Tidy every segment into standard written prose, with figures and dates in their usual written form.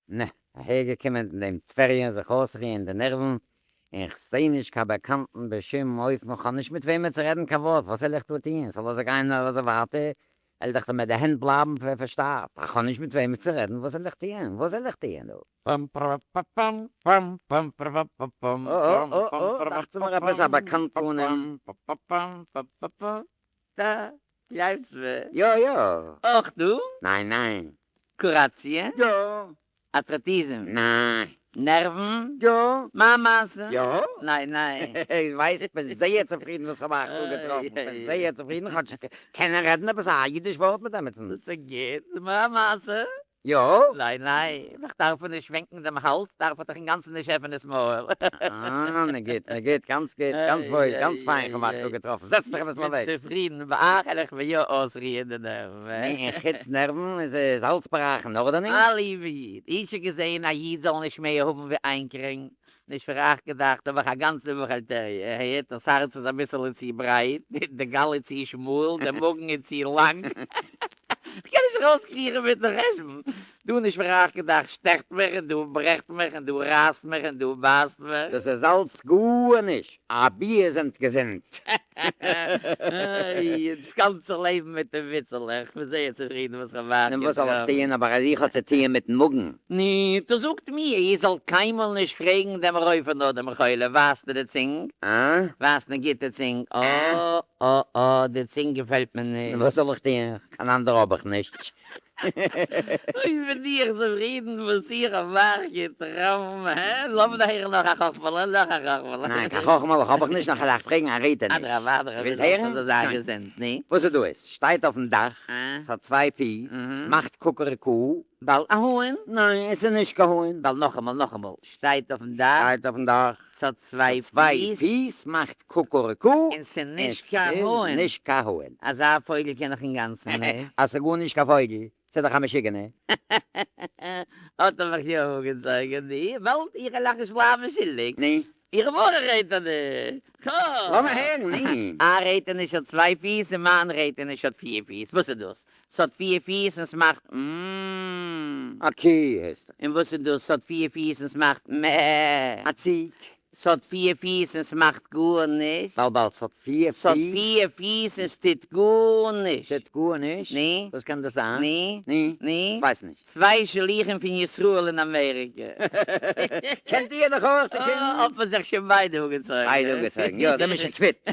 נע, אהער געקומען אין דעם טבריה זיך אויסרוען די נערוון, און כ'זעה נישט קיין באקאנטן בשום אופן, כ'האב נישט מיט וועמען צו רעדן קיין ווארט, וואס זאל איך דא טוען, זאל אזוי גיין אזוי ווייטער, וועל דאך מיט די הענט בלייבן פארשטארט, איך האב נישט מיט וועמען צו רעדן, וואס זאל איך טוען, וואס זאל איך טוען דא? אה אה אה, דאכט זיך מיר עפעס א באקאנט פנים. דא, גלייבטס מיר. יא יא. אויך דא? ניין ניין. קוראציע? יא. אטרעטיזם? ניין. נערוון? יא. מה מעשה? יא. ניין ניין. איך ווייס איך בין זייער צופרידן וואס כ'האב אייך דא געטראפן, כ'בין זייער צופרידן כאטש איך קען רעדן עפעס א אידיש ווארט מיט עמיצן. דאס איז גוט. מה מעשה? יא? ניין ניין, איך דארף נישט שווענקן דעם האלז, דארף איך דאך אינגאנצן נישט עפענען ס'מויל. אה, נו גוט, נו גוט, גאנץ גוט, גאנץ וואויל, גאנץ פיין, כ'האב אייך דא געטראפן, זעצט זיך עפעס אוועק. כ'בין צופרידן, ביי אייך וועל איך מיר יא אויסרוען די נערוון. נו, און חוץ נערוון איז אלץ ביי אייך אין ארדענונג? א ליבע איד, איר שוין געזען א איד זאל נישט מער האבן ווי איין קרענק? נישט פאר אייך געדאכט, האב איך א גאנצע וואך עלטעריע, הערט, דאס הארץ איז אביסעלע צו ברייט, די גאל איז צו שמאל, דער מאגן איז צו לאנג, כ'קען נישט ארויסקריכן מיטן חשבון, דא נישט פאר אייך געדאכט, שטעכט מיך און דא ברעכט מיך און דא רייסט מיך און דא בייסט מיך. דאס איז אלץ גארנישט, אבי איר זענט געזונט. איי, דאס גאנצע לעבן מיט די וויצעלעך, כ'בין זייער צופרידן וואס כ'האב אייך נו וואס זאל איך געטראפן. טוען, אבער אז איך האב צו טוען מיטן מאגן. נו, טא זאגט מיר, איר זאלט קיינמאל נישט פרעגן דעם רופא נאר דעם חולה, ווייזט די צונג? אה? ווייזט די גוטע צונג? אה אה אה, די צונג געפעלט מיר נישט. נו וואס זאל איך טוען, קיין אנדערע האב איך נישט. אוי בין איך צופרידן וואס איך האב אייך געטראפן, הע? לאמיר הערן נאך א חכמה'לע, נאך א חכמה'לע. ניין, קיין חכמה'לע האב איך נישט, נאר כ'על אייך פרעגן א רעטעניש. אדרבה, אדרבה, ווילט הערן? זאל זיין געזונט, נו. וואס איז דאס? שטייט אויפן דאך, ס'האט צוויי פיס, מאכט קוקערעקו. באלד א האן? ניין, עס איז נישט קיין האן. באלד נאכאמאל, נאכאמאל, שטייט אויפן דאך. שטייט אויפן דאך. ס'האט צוויי פיס. פיס, מאכט קוקערעקו. און ס'איז נישט קיין האן. נישט קיין האן. אזא פויגל קען איך אינגאנצן נישט. אז ס'איז גארנישט קיין פויגל, ס'איז דאך א משוגענער. האט ער מיך יא אנגעצויגן, נו, באלד איך וועל אייך נישט בלייבן שולדיג. נו. איך האב אויך א רעטעניש. לאמיר הערן, נו. א רעטעניש האט צוויי פיס און מיין רעטעניש האט פיר פיס. וואס איז דאס? ס'האט פיר פיס און ס'מאכט מ. א קי הייסט עס. און וואס איז דאס? ס'האט פיר פיס און ס'מאכט מ. א ציג. ס'האט פיר פיס און ס'מאכט גארנישט. ווייל ס'האט פיר פיס. ס'האט פיר פיס און ס'טוט גארנישט. טוט גארנישט? נו. וואס קען דאס זיין? נו. נו. נו. כ'ווייס נישט. צוויי שליחים פון ישראל אין אמעריקע. קענט איר דאך אויך די קינד? האט מען זיך שוין ביידע אנגעצויגן. ביידע אנגעצויגן, יא, זעמיר שוין קוויט.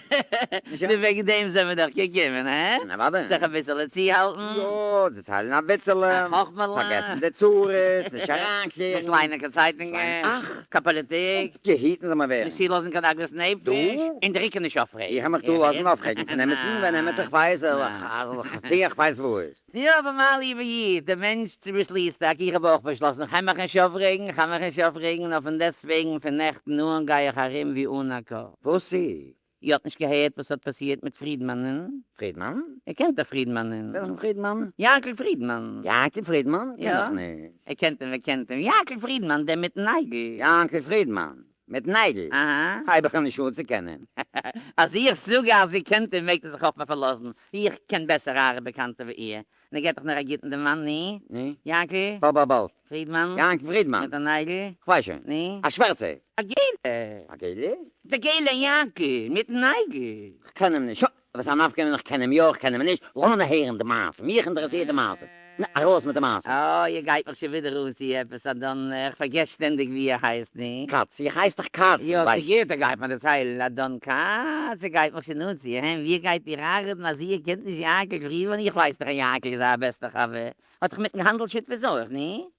נו וועגן דעם זעמיר דאך געקומען, הע? אוודאי. זיך אביסעלע צוהאלטן. יא, דערציילן אביסעלע. א חכמה'לע. פארגעסן די צרות, נישט אריינקלערן. נישט ליינען קיין צייטונגען. אך. קיין פאליטיק. געהיטן זאל מען ווערן. נישט צולאזן קיין עגמת נפש. דו? און דער עיקר נישט אויפרעגן. איך וועל מיך דא לאזן אויפרעגן פון עמיצן, ווען עמיצער כ'ווייס זאל איך טון כ'ווייס וואס. יא, אבער מיין ליבער איד, דער מענטש צו באשליסט טאקע, איך האב אויך באשלאסן, כ'גיי מיך נישט אויפרעגן, כ'גיי מיך נישט אויפרעגן, נאר פון דעסטוועגן פון נעכטן אן גיי איך ארום ווי אן א קאפ. וואס איז? איר האט נישט געהערט וואס האט פאסירט מיט פרידמאנ'ן? פרידמאן? איר קענט דאך פרידמאנ'ן. וועלכן פרידמאן? יענקל פרידמאן. יענקל פרידמאן? יא. קען איך נישט. איר קענט אים, איר קענט אים. יענקל פרידמאן, דער מיטן נייגל. יענקל פרידמאן? מיטן נייגל? אהא. הייב איך אים נישט אן צו קענען. אז איך זאג אז איר קענט אים מעגט איר זיך אויף מיר פארלאזן. איך קען בעסער אייערע באקאנטע ווי איר. נו געט דאך נאר א גוטן דעם מאן, נו? נו? יענקל? באל באל באל. פרידמאן? יענקל פרידמאן. מיט א נייגל? כ'ווייס שוין. נו? א שווארצע. א געלע. א געלע? די געלע יענקל, מיטן נייגל. כ'קען אים נישט. וואס א נפקא מינה כ'קען אים יא כ'קען אים נישט, לאמיר נאר הערן די מעשה, מיך אינטערעסירט די מעשה. נו, ארויס מיט די מעשה. אה, איר גייט מיך שוין ווידער אן צו עפעס א דאן, כ'פארגעס שטענדיג ווי איר הייסט, נו? כץ, איך הייס דאך כץ, יא, גוט, ער גייט מיר דערציילן, אדון כץ, ער גייט מיך שוין אן צו, הע, ווי גייט איר ארבעטן אז איר קענט נישט יענקל פרידמאן, איך ווייס דאך אז יענקל איז אייער בעסטער חבר, האט דאך מיט אים געהאנדלט שותפות אויך, נו?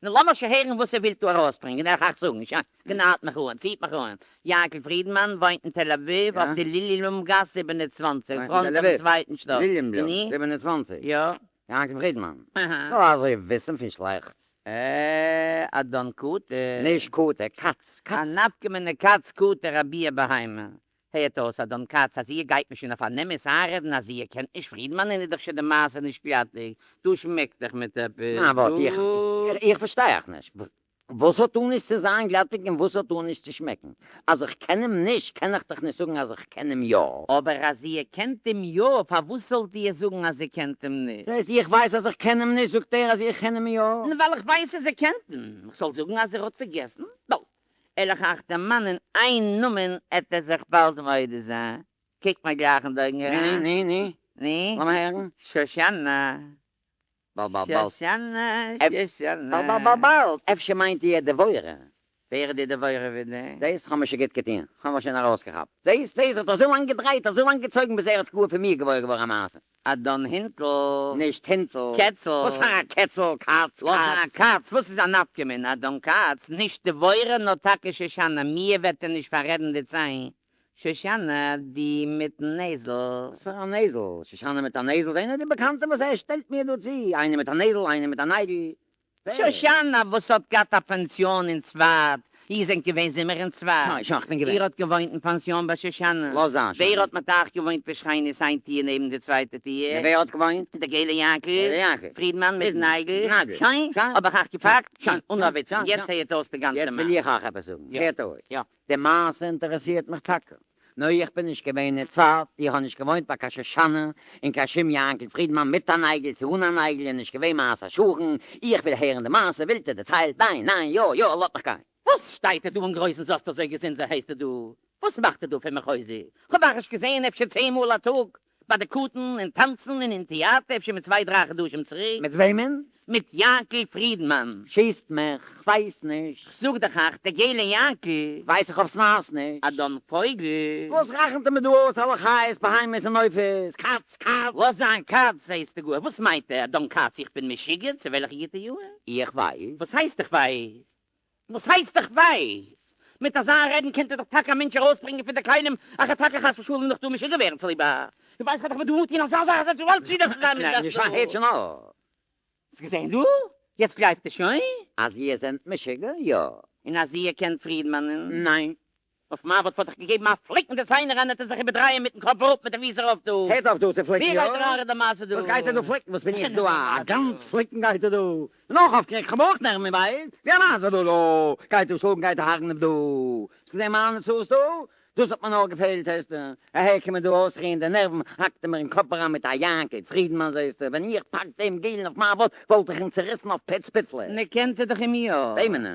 נו, לאמיר שוין הערן וואס איר ווילט דא ארויסברענגען, איך אייך זאגן, שוין, גענארט מיך אן, ציט מיך אן, יענקל פרידמאן וואוינט אין תל אביב אויף די ליליענבלום גאס 27, פראנט אויפן צווייטן שטאק, ליליענבלום, נו? 27. יא. יענקל פרידמאן, זאל אזוי וויסן פון שלעכטס. אה, אדון קאטער. נישט קאטער, קאץ, קאץ. א נפקא מינה קאץ קאטער אבי א בהמה. הערט אויס אדון קאץ, אז איר גייט מיר שוין אויף אן אמת איינרעדן אז איר קענט נישט פרידמאנען איז דאך שוין די מעשה נישט גלאטיג, דא שמעקט דאך מיט עפעס. ניין ווארט, איך, איך פארשטיי אייך נישט. וואס האט דא נישט צו זיין גלאטיג און וואס האט דא נישט צו שמעקן? אז איך קען אים נישט קען איך דאך נישט זאגן אז איך קען אים יא. אבער אז איר קענט אים יא, פארוואס זאלט איר זאגן אז איר קענט אים נישט? ס'הייסט איך ווייס אז איך קען אים נישט זאגט ער אז איך קען אים יא? נו ווייל איך ווייס אז איר קענט אים. איך זאל זאגן אז ער האט פארגעסן? באלד על איך אייך דערמאנען איין נאמען עט ער זיך באלד מודה זיין. קוקט מיר גלייך אין די אויגן אריין. ני ני ני. ני? לאמיר הערן. שושנה. באלד באלד באלד. שושנה שושנה. באלד באלד באלד באלד. אפשר מיינט איר דבורה? ווער איז די דבורה ווידער? זעהסט, כ'האב מיר שוין גוט געטוהן, כ'האב מיך שוין ארויסגעכאפט. זעהסט, זעהסט, האט אזוי לאנג געדרייט, אזוי לאנג געצויגן ביז ער האט גאר פון מיר געוואויר געווארן א מעשה. אדון הינטל. נישט הינטל. קעצל. וואס פאר א קעצל? קאץ, קאץ. לאז א קאץ, וואס איז א נפקא מינה? אדון קאץ, נישט דבורה נאר טאקע שושנה, מיר וועט ער נישט פאררעדן די ציין. שושנה, די מיטן נעזל. וואס פאר א נעזל? שושנה מיט א נעזל? זענען די באקאנטע וואס ער שטעלט מיר דא צו, איינער מיט א נעזל, איינער מיט א נייגל. ווער? שושנה וואס האט געהאט א פאנסיאן אין צפת, איר זענט געווען זומער אין צפת? שוין, שוין, כ'בין געווען. איר האט געוואוינט אין פאנסיאן ביי שושנה? לאז זיין, שוין. ווער האט מיט אייך געוואוינט בשכנות איין טיר נעבן די צווייטע טיר? און ווער האט געוואוינט? דער געלער יענקל. געלער יענקל. פרידמאן מיטן נייגל. נייגל. שוין, האב איך אייך געפאקט. שוין, אן א וויצן. יעצט הערט אויס די גאנצע יעצט מעשה. וויל איך אייך עפעס זאגן. הערט אויס. יא. די מעשה אינטערעסירט מיך טאקע. נאר איך בין נישט געווען אין צפת, איך האב נישט געוואוינט ביי קיין שושנה, און קיין שום יענקל פרידמאן מיט א נייגל צו אן א נייגל איז נישט געווען מיינס א שכן, איך וויל הערן די מעשה, ווילט איר דערציילט, ניין, ניין, יא, יא, לאט מיך גיין. וואס שטייט ער דא אין גרויסן זאסט אזוי געזונט זיי הייסט ער דא? וואס מאכט ער דא פון מחוזי? כ'האב אייך נישט געזעהן אפשר צען מאל א טאג ביי די קארטן און טאנצן און אין טעאטער אפשר מיט צוויי דריי חדשים צוריק. מיט וועמען? מיט יענקל פרידמאן. שיסט מיך, כ'ווייס נישט. כ'זאג דאך אייך, דער געלער יענקל. ווייס איך אויפ'ס נייעס נישט. אדון פויגל. וואס רעכנט ער מיר דא אויס אלע חיות, בהמות און עופות? קאץ, קאץ. לאז זיין קאץ, זעסטו גאר. וואס מיינט ער, אדון קאץ, איך בין משוגע? צו וועלכע גוטע יאר? איך ווייס. וואס הייסט איך ווייס? וואס הייסט איך ווייס? מיט אזא רעדן קענט איר דאך טאקע א מענטש ארויסברענגען פון די כלים, אך ער טאקע חס ושלום נאך דא משוגע ווערן צוליב א. דו ווייסט איך האב דאך מיט דא אנטון אזא זאך אז ער וואלט צו דיר צו זיין מיט ניין, נישט הערט שוין אויף. האסט געזען דא? יעצט גלייבט איר שוין? אז איר זענט משוגע? יא. און אז איר קענט פרידמאנ'ן? ניין. אויף מיין ווארט וואלט איך געגעבן א פליק אין די ציינער אריין העט ער זיך איבערדרייען מיטן קאפ אראפ מיט די פיס ארויף דא. הערט אויף דא צו פליקן ווי יא? גייט אריין די מעשה דא? וואס גייט ער דא פליקן? וואס בין איך דא א גאנץ פליקן גייט ער דא? נאך אויפגערעגט כ'האב אויך נערוון איר ווייסט ווי א מעשה דא דא גייט דא שלאגן גייט ער הרג'נען דא האסט געזען מיינע צרות דא? דאס האט מיר נאר געפעלט הערסטו אהער קומען דא אויסרוען די נערוון האקט ער מיר אין קאפ אריין מיט א יענקל פרידמאן זעסטו ווען איך פאק דעם געלן אויף מיין ווארט וואלט איך אים צוריסן אויף פיץ פיצלעך. נו קענט איר דאך אים יא. וועמען?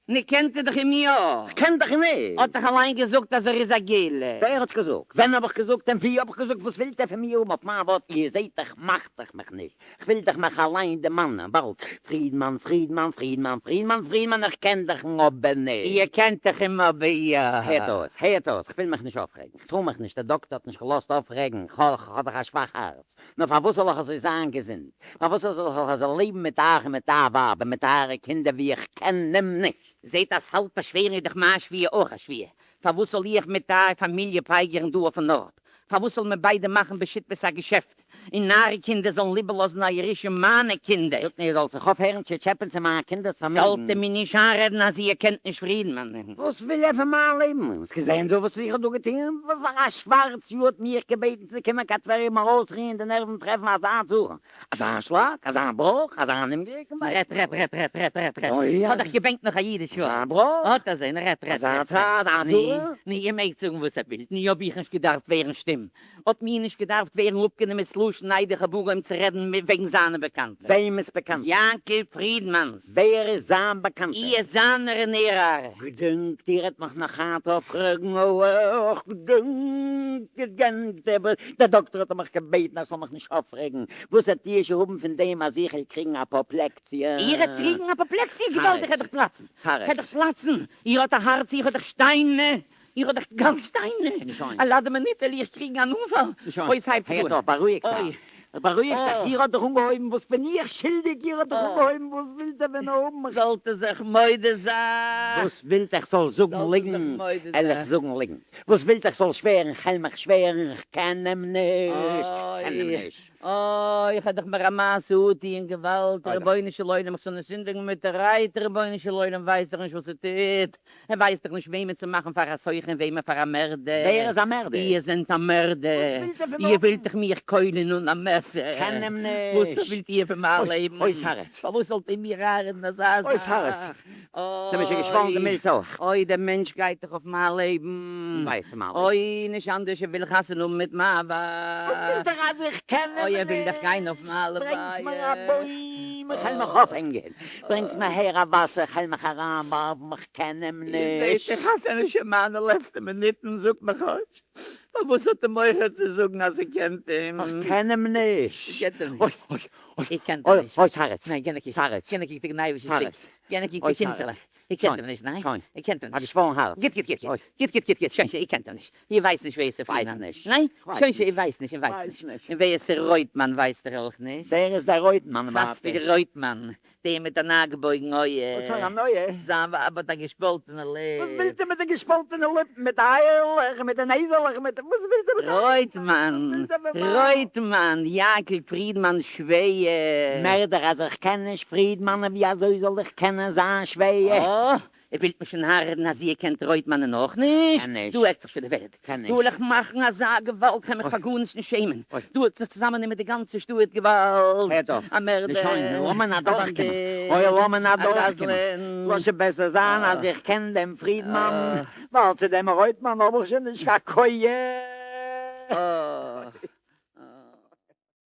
נו קענט איר דאך אים יא. כ'קען דאך אים נישט. האט דאך אליין געזאגט אז ער איז א געלע. ווער האט געזאגט? ווען האב איך געזאגט? און ווי האב איך געזאגט? וואס ווילט איר פון מיר האבן אויף מיין ווארט? איר זעט דאך מאכט דאך מיך נישט. כ'וויל דאך מיך אליין דערמאנען באלד. פרידמאן, פרידמאן, פרידמאן, פרידמאן, פרידמאן, איך קען דאך אים אבער נישט. איר קענט דאך אים אבער יא. הערט אויס, הערט אויס, כ'וויל מיך נישט אויפרעגן. כ'טאר מיך נישט, דער דאקטער האט נישט געלאזט אויפרעגן, כ'האב דאך א שוואך הארץ. נאר פארוואס זאל איך אזוי זיין געזונט? פארוואס זאל איך אזוי לעבן מיט אייך און מיט אייער ווייב און מיט אייערע קינדער ווי איך קען אים נישט? זעט אז האלט באשווערן איז דאך מיין שבועה אויך א שבועה, פארוואס זאל איך מיט אייער פאמיליע פייגערן דא אויפן ארט? פארוואס זאלן מיר ביידע מאכן בשותפות א געשעפט, און אייערע קינדער זאלן איבערלאזן א ירושה מיינע קינדער? זאגט מיר, איר זאלט זיך אויפהערן צו טשעפען צו מיינע קינדער'ס פארמעגן. זאלט איר מיר נישט איינרעדן אז איר קענט נישט פרידמאן. וואס וויל ער פון מיין לעבן? האסט געזען דא וואס איך האב דא געטון? וואס פאר א שווארץ יאר האט מיך געבעטן צו קומען קיין טבריה מיר אויסרוען די נערוון טרעפן אזא צרה, אזא שלאק, אזא בראך, אזא אומגליק און רעדט רעדט רעדט רעדט רעדט רעדט רעדט. אוי כ'האב דאך געבענקט נאך א אידיש ווארט. אזא בראך. אט אזוי, נו רעדט רעדט אזא רעדט צרה, אזא צרה. נו, איר מעגט זאגן וואס איר ווילט, נו האב איך נישט געדארפט ווערן שטום. האט מיר נישט געדארפט ווערן אפגענומען ס'לשון איידער כ'האב אנגעהויבן צו רעדן וועגן זיינע באקאנטע. וועמענס באקאנטע? יענקל פרידמאן'ס. ווער איז זיין באקאנטע? איר זיינער און ער אייערע. געדענקט איר העט מיך נאך היינט אויפרעגן אויך געדענקט געדענקט אבער דער דאקטער האט מיך געבעטן אז כ'זאל מיך נישט אויפרעגן וואס העט איר שוין האבן פון דעם אז איך העל קריגן אפאפלעקציע? איר העט קריגן אפאפלעקסיע? געוואלד איך העט דאך פלאצן! ס'הארץ. כ'העט דאך פלאצן! איר האט א הארץ איך האב דאך שטיינער! איך האב דאך גאנץ שטיינער! א לאדע מינוט וועל איך קריגן אן אנפאל! אוי ס'הייבט זיך אן! הערט אויף, בארואיגט אייך! בארואיגט אייך! איר האט דאך אנגעהויבן, וואס בין איך שולדיג? איר האט דאך אנגעהויבן, וואס ווילט איר ווען האבן? זאלט איר זיך מודה זיין! וואס ווילט איך זאל זאגן ליגן? על איך זאגן ליגן. וואס ווילט איך זאל שווערן? כ'על מיך שווערן, כ'קען אים נישט! כ'קען אים נישט! אוי, איך האב דאך מיר א מעשה אטוען, געוואלד, רבונו של עולם, איך זאל נישט זינדיגן מיט די רייד, רבונו של עולם ווייסט דאך נישט וואס ער טוט, ער ווייסט דאך נישט וועמען צו מאכן פאר א סוחר און וועמען פאר א מערדער. ווער איז א מערדער? איר זענט א מערדער. וואס ווילט איר פון מיר? איר ווילט דאך מיך קוילען אן א מעסער. קען אים נישט. וואס ווילט איר פון מיין לעבן? אוי, ס'הארץ. פארוואס זאלט איר מיר ארעדן אזא זאך? אוי, ס'הארץ. ס'איז מיר שוין געשוואלן די מילץ אויך. אוי, דער מענטש גייט דאך אויף מיין לעבן. ווייס מיין לעבן. אוי, נישט אנדערש ער וויל חתונה האבן מיט מיין ווייב. וואס ווילט איר אז איך קען אים נישט? אוי, ער וויל דאך גיין אויף מיין לוויה. ברענגטס מיר א בוים, איך העל מיך אויפהענגען. ברענגטס מיר אהער א וואסער, איך העל מיך אריינווארפן, איך קען אים נישט. איר זעט איך זענען שוין מיינע לעצטע מינוטן, זאגט מיר כאטש, פארוואס האט איר מורא צו זאגן אז איר קענט אים? איך קען אים נישט. איר קענט אים נישט. אוי, אוי, אוי. איר קענט אים נישט. אוי, ס'הארץ. ניין, יענער קוקט. ס'הארץ. יענער קוקט די גנבישע ס'הארץ. בליק. יענער קוקט אוי, די קינצעלע. איר קענט אים נישט, ניין? שוין. איר קענט אים א נישט. געשוואלן הארץ. גוט, גוט, גוט, אוי. גוט, גוט, גוט, גוט, שוין, שוין, איר קענט אים נישט. איר ווייסט נישט ווער עס איז ווייס פרידמאן. נישט. ניין? כ'ווייס שוין, שוין, נישט. איר ווייסט נישט, איר ווייסט ווייס נישט. נישט. און ווער עס איז רויטמאן ווייסט איר אויך נישט. ווער איז דער רויטמאן ווייטער? חזקי רויטמאן, דער מיט א נייגעבויגן אויער. וואס פאר אן אויער? זיין ווייב האט א געשפאלטענע ליפ. וואס ווילט איר מיט די געשפאלטענע ליפן, מיט די אייערלעך, מיט די נעזעלעך, מיט די, וואס ווילט איר מיט די. רויטמאן, רויטמאן, יענקל פרידמאן'ס שווער. מערדער, אז איך קען נישט פרידמאנען ווי אזוי זאל איך קענען זיין שווער? אה, איר ווילט מיר שוין הרג'ן אז איר קענט רויטמאנען אויך נישט? קען נישט. דא עקט זיך שוין די וועלט. קען דא וועל נישט. איך מאכן אזא געוואלד כ'קען מיך פאר גארנישט נישט שעמען. אוי. דא האט זיך צוזאמענעמען די גאנצע שטאט געוואלד. הערט אויף. א מערדער. נו שוין, לאמיר א אדורכקומען. באנדיט. אוי לאמיר א אדורכקומען. גזלן. לאז שוין בעסער זיין אז איך קען דעם פרידמאן, ווייל צו דעם רויטמאן האב איך שוין נישט קיין כח.